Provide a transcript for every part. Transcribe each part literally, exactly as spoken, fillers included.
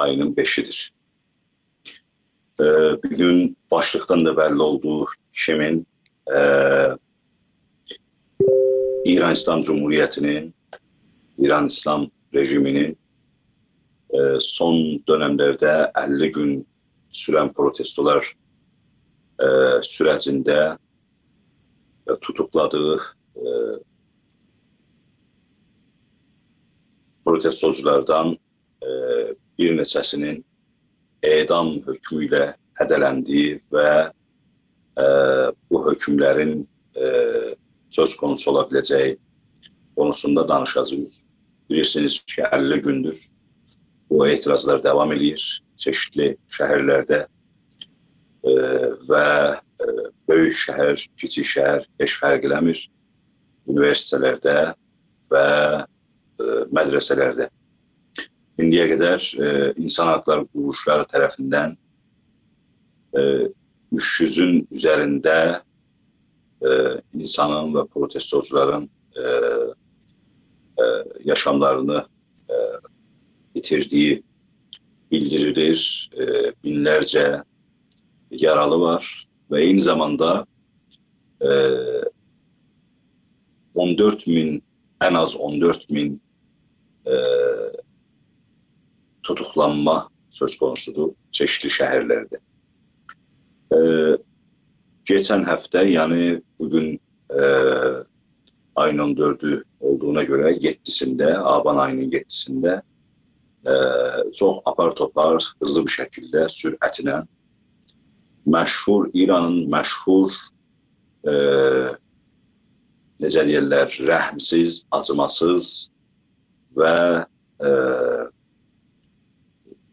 آیی‌نین بئشی‌دیر. ائ، بو گون باشلیقدان دا بللی اولدوغو کیمین، ائ، ایران ایسلام جمهوریتی‌نین، ایران ایسلام رژیمی‌نین، ائ، سون دؤنملرده اللی گون سورن پروتستولار، ائ، سورجینده، ائ، توتوقلادیغی، ائ، پروتستوجولاردان ائ، بیر نئچه‌سی‌نین اعدام حکمو ایله هده‌لندیگی و، ائ، بو حکملرین، ائ، سؤز قونوسو اولا بیله‌جه‌یی قونوسوندا دانیشاجاغیق. بیلیرسینیز کی، اللی گوندور بو اعتراضلار داوام ائله‌ییر چئشیتلی شهرلرده، ائ، و، ائ، بؤیوک شهر، کیچیک شهر هئچ فرق ائله‌میر. اونیوئرسیتئتلرده و، ائ، مدرسه‌لرده. ایندییه قدر، ائ، اینسان حاقلاری قورولوشلاری طرفیندن، ائ، اوچ یوزون اوزرینده، ائ، اینسانین و پروتستوجولارین، ائ، ائ، یاشاملارینی، ائ، ایتیردیگی بیلدیریلیر. ائ، مینلرجه یارالی وار و عینی زاماندا، ائ، اون دؤرد مین، ان آز اون دؤرد مین، ائ، توتوقلانما سؤز قونوسودور چئشیتلی شهرلرده. ائ، کئچن هفته، یعنی بو گون، ائ، آیین اون دؤردو اولدوغونا گؤره یئددیسینده، آبان آیی‌نین یئددیسینده، ائ، چوخ آپار توپار، هیزلی بیر شکیلده، سرعتله مشهور، ایرانین مشهور، ائ، نئجه دئیرلر، رحمسیز، آجیماسیز و، ائ،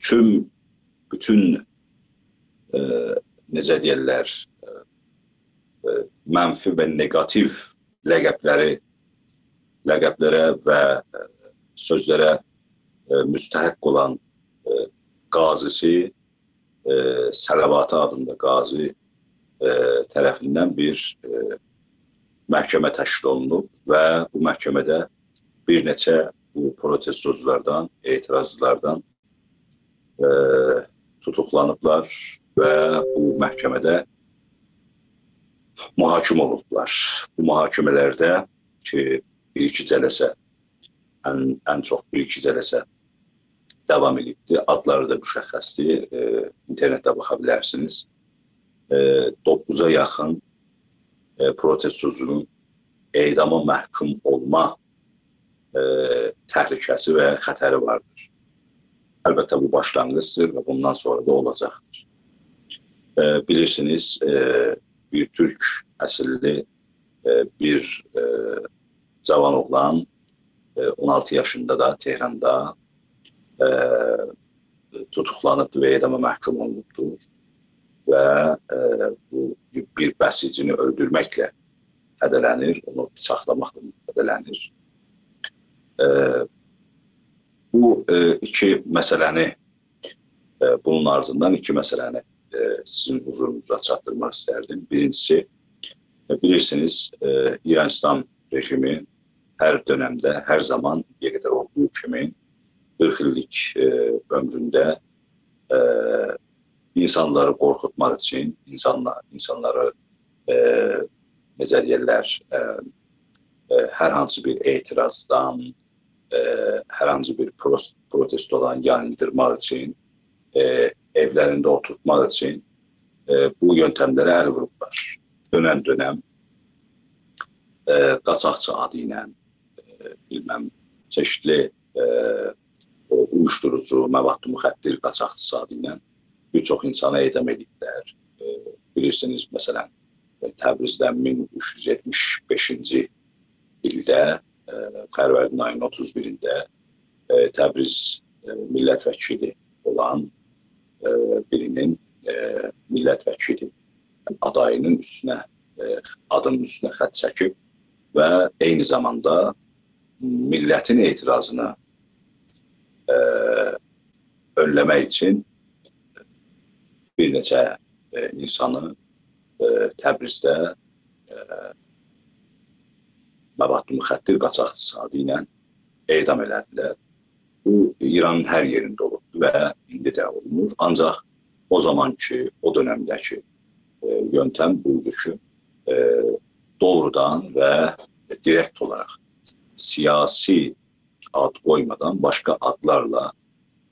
توم، بوتون، ائ، نئجه دئیرلر، ائ، ائ، منفی و نگاتیو لقبلری، لقبلره و، ائ، سؤزلره، ائ، مستحق اولان، ائ، قاضی‌سی، ائ، صلواتی آدیندا قاضی، ائ، طرفیندن بیر، ائ، محکمه تشکیل اولونوب و بو محکمه‌ده بیر نئچه بو پروتستوجولاردان، اعتراضچیلاردان، ائ، توتوقلانیبلار و بو محکمه‌ده محاکمه اولوبلار. بو محاکمه‌لرده کی، بیر-ایکی جلسه، ان، ان چوخ بیر-ایکی جلسه داوام ائدیبدی. آدلاری دا مشخصدیر. ائ، اینترنتده باخا بیلرسینیز. ائ، دوققوزا یاخین، ائ، پروتستوجونون اعداما محکوم اولما، ائ، تهلکه‌سی و خطری واردیر. البته، بو باشلانغیجدیر و بوندان سونرا دا اولاجاقدیر. ائ، بیلیرسینیز، ائ، بیر تورک اصیللی، ائ، بیر، ائ، جاوان اوغلان، ائ، اون آلتی یاشیندا دا تهراندا، ائ، توتوقلانیبدیر و اعداما محکوم اولونوبدور. و، ائ، بو بیر بسیجینی اؤلدورمکله هده‌لنیر، اونو بیچاقلاماقلا هده‌لنیر. ائ، بو، ائ، ایکی مسئله‌نی، ائ، بونون آردیندان ایکی مسئله‌نی، ائ، سیزین حضورونوزا چاتدیرماق ایستردیم. بیرینجیسی، ائ، بیلیرسینیز، ائ، ایران ایسلام رژیمی هر دؤنمده، هر زامان، ایندییه قدر اولدوغو کیمی، قیرخ ایللیک، ائ، عؤمرونده، ائ، اینسانلاری قورخوتماق اوچون، اینسانلا-، اینسانلاری، ائ، نئجه دئیرلر، ائ، ائ، هر هانسی بیر اعتراضدان، ائ، هر هانسی بیر پروس-، پروتستودان یاییندیرماق اوچون، ائ، ائولرینده اوتورتماق اوچون، ائ، بو یؤنتملره ال ووروبلار. دؤنم-دؤنم، ائ، قاچاقچی آدی ایله، ائ، بیلمم، چئشیتلی، ائ، او اویوشدوروجو، مواد مخدر قاچاقچیسی آدی ایله بیر چوخ اینسانی اعدام ائدیبلر. ائ، بیلیرسینیز، مثلا، ائ، تبریزده مین اوچ یوز یئتمیش بئشینجی ایلده، ائ، فروردین آیی‌نین اوتوز بیرینده، ائ، تبریز، ائ، میللت وکیلی اولان، ائ، بیرینین، ائ، میللت وکیلی آدایی‌نین اوستونه، ائ، آدینین اوستونه خط چکیب و عینی زاماندا میللتین اعتراضینی، ائ، اؤنله‌مک اوچون بیر نئچه، ائ، اینسانی، ائ، تبریزده، ائ، مواد مخدر قاچاقچیسی آدی ایله اعدام ائله‌دیلر. بو، ایرانین هر یئرینده اولوبدور. و ایندی ده اولونور. آنجاق او زامانکی، او دؤنمده‌کی، ائ، یؤنتم بویدو کی، ائ، دوغرودان و دیرکت اولاراق سیاسی آد قویمادان باشقا آدلارلا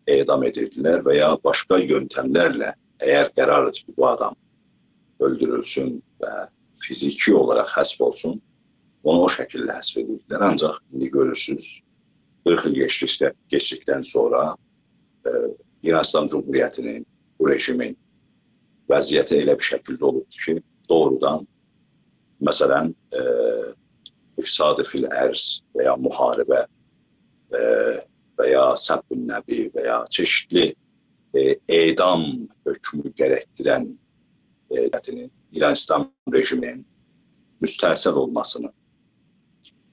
اعدام ائدیردیلر و یا باشقا یؤنتملرله، اگر قرار ایدی کی، بو آدام اؤلدورولسون و فیزیکی اولاراق حذف اولسون، اونو او شکیلده حذف ائدیردیلر. آنجاق ایندی گؤرورسونوز، قیرخ ایل کئچدیکده-، کئچدیکدن سونرا، ائ، ایران ایسلام جمهوریتی‌نین، بو رژیمین وضعیتی ائله بیر شکیلده اولوبدور کی، دوغرودان، مثلا، ائ، افساد فی الارض و یا محاربه، ائ، و یا سب النبی و یا چئشیتلی، ائ، اعدام حکمو گرکدیرن، ائ، ایران ایسلام رژیمینین مستأصل اولماسینین،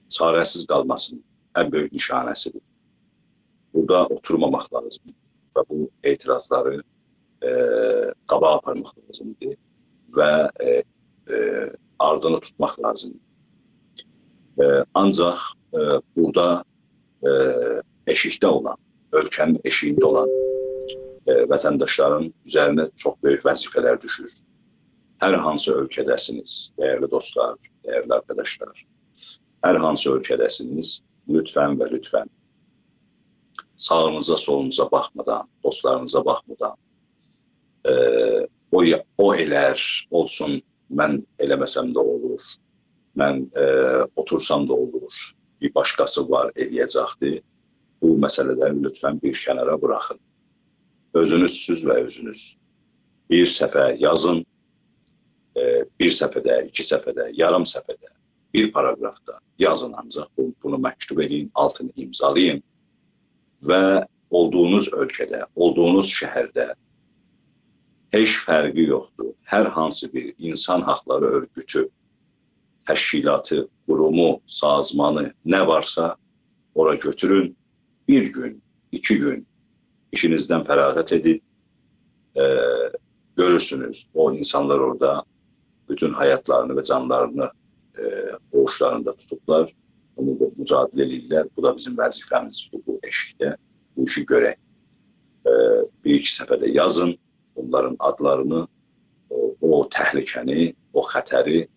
چاره‌سیز قالماسینین ان بؤیوک نشانه‌سی‌دیر. بورادا اوتورماماق لازیمدیر و بو اعتراضلاری، ائ، قاباغا آپارماق لازیمدیر و، ائ، ائ، آردینی توتماق لازیمدیر. ائ، آنجاق، ائ، بورادا، ائ، ائشیکده اولان، اؤلکه‌نین ائشیگینده اولان، ائ، وطنداشلارین اوزرینه چوخ بؤیوک وظیفه‌لر دوشور. هر هانسی اؤلکه‌ده‌سینیز، دیرلی دوستلار، دیرلی آرکاداشلار، هر هانسی اؤلکه‌ده‌سینیز، لطفا و لطفا ساغینیزا، سولونوزا باخمادان، دوستلارینیزا باخمادان، ائ، او یا-، او ائلر، اولسون، من ائله‌مه‌سم ده اولور، من، ائ، اوتورسام دا اولور، بیر باشقاسی وار، ائله‌یه‌جکدیر. بو مسئله‌لری لطفا بیر کنارا بوراخین. اؤزونوزسوز و اؤزونوز. بیر صفحه یازین، ائ، بیر صفحه‌ده، ایکی صفحه‌ده، یاریم صفحه‌ده، بیر پاراگرافدا یازین آنجاق. بو-، بونو مکتوب ائدین، آلتینی امضالایین و اولدوغونوز اؤلکه‌ده، اولدوغونوز شهرده هئچ فرقی یوخدور. هر هانسی بیر اینسان حاقلاری اؤرگوتو، تشکیلاتی، قورومو، سازمانی، نه وارسا، اورا گؤتورون. بیر گون، ایکی گون ایشینیزدن فراغت ائدین. ائ، گؤرورسونوز، او اینسانلار اورادا بوتون حیاتلارینی و جانلارینی، ائ، اوووجلاریندا توتوبلار. بونو دا مجادله ائله‌ییرلر. بو دا بیزیم وظیفه‌میزدیر بو ائشیکده. بو ایشی گؤرک. ائ، بیر-ایکی صفحه‌ده یازین اونلارین آدلارینی، او، او تهلکه‌نی، او خطری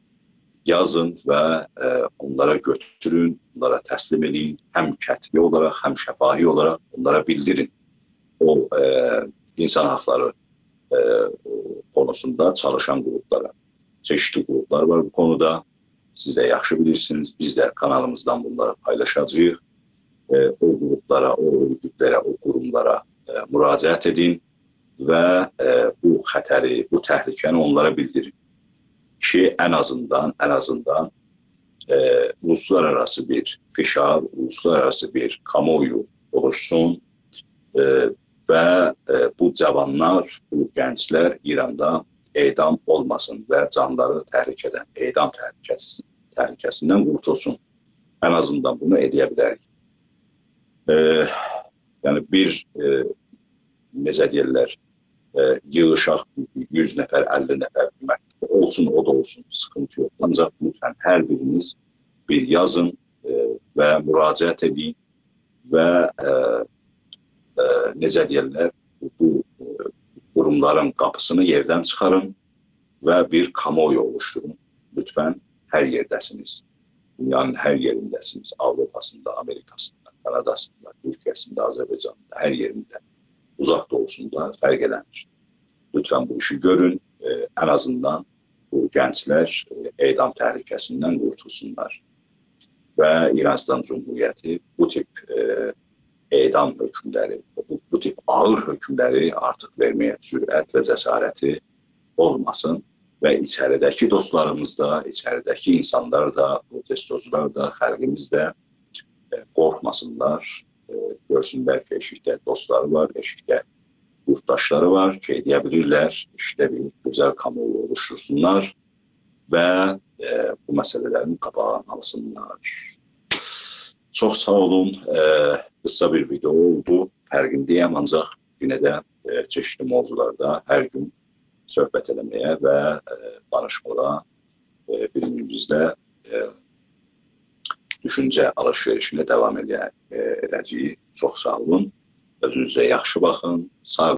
یازین و، ائ، اونلارا گؤتورون، اونلارا تسلیم ائدین. هم کتبی اولاراق، هم شفاهی اولاراق اونلارا بیلدیرین. او، ائ، اینسان حاقلاری، ائ، قونوسوندا چالیشان قروپلارا. چئشیتلی قروپلار وار بو قونودا. سیز ده یاخشی بیلیرسینیز. بیز ده کانالیمیزدان بونلاری پایلاشاجاغیق. ائ، او قروپلارا، او اؤرگوتلره، او قوروملارا، ائ، مراجعت ائدین و، ائ، بو خطری، بو تهلکه‌نی اونلارا بیلدیرین کی، ان آزیندان، ان آزیندان، ائ، اولوسلارآراسی بیر فشار، اولوسلارآراسی بیر کامواویو اولوشسون، ائ، و، ائ، بو جاوانلار، بو گنجلر ایراندا اعدام اولماسین و جانلاری تهلکه‌دن، اعدام تهلکه‌سی-، تهلکه‌سیندن قورتولسون. ان آزیندان بونو ائدیه بیلریک. ائ، یعنی بیر، ائ، نئجه دئیرلر، ائ، ییغیشاق یوز نفر، اللی نفر، اولسون، او دا اولسون، سیخینتی یوخ. آنجاق لطفا هر بیرینیز بیر یازین، ائ، و مراجعت ائدین و، ائ، ائ، نئجه دئیرلر، بو، ائ، قوروملارین قاپیسینی یئردن چیخارین و بیر کامواویو اولوشتورون. لطفا هر یئرده‌سینیز. دونیانین هر یئرینده‌سینیز. آوروپاسیندا، آمریکاسیندا، کاناداسیندا، تورکیه‌سینده، آذربایجانیندا، هر یئرینده. اوزاقدا اولسون دا، فرق ائله‌میر. لطفا بو ایشی گؤرون. ائ، ان آزیندان بو گنجلر، ائ، اعدام تهلکه‌سیندن قورتولسونلار. و ایران ایسلام جمهوریتی بو تیپ، ائ، اعدام حکملری، بو، بو تیپ آغیر حکملری آرتیق وئرمه‌یه جرأت و جسارتی اولماسین و ایچریده‌کی دوستلاریمیز دا، ایچریده‌کی اینسانلار دا، پروتستوجولار دا، خالقیمیز دا، ائ، قورخماسینلار. ائ، گؤرسونلر کی، ائشیکده دوستلاری وار، ائشیکده یوردداشلاری وار کی، ائدیه بیلیرلر، ایشده بیر گؤزل کامواویو اولوشتورسونلار و، ائ، بو مسئله‌لرین قاباغینی آلسینلار. چوخ ساغ اولون. ائ، قیسا بیر ویدئو اولدو، فرقینده‌یم، آنجاق یئنه ده، ائ، چئشیتلی موضوعلاردا هر گون صحبت ائله‌مه‌یه و، ائ، دانیشماغا، ائ، بیر-بیریمیزله، ائ، دوشونجه آلیش-وئریشینه داوام ائده-، ائ، ائده‌جه‌ییک. چوخ ساغ اولون. اؤزونوزه یاخشی باخین. ساغ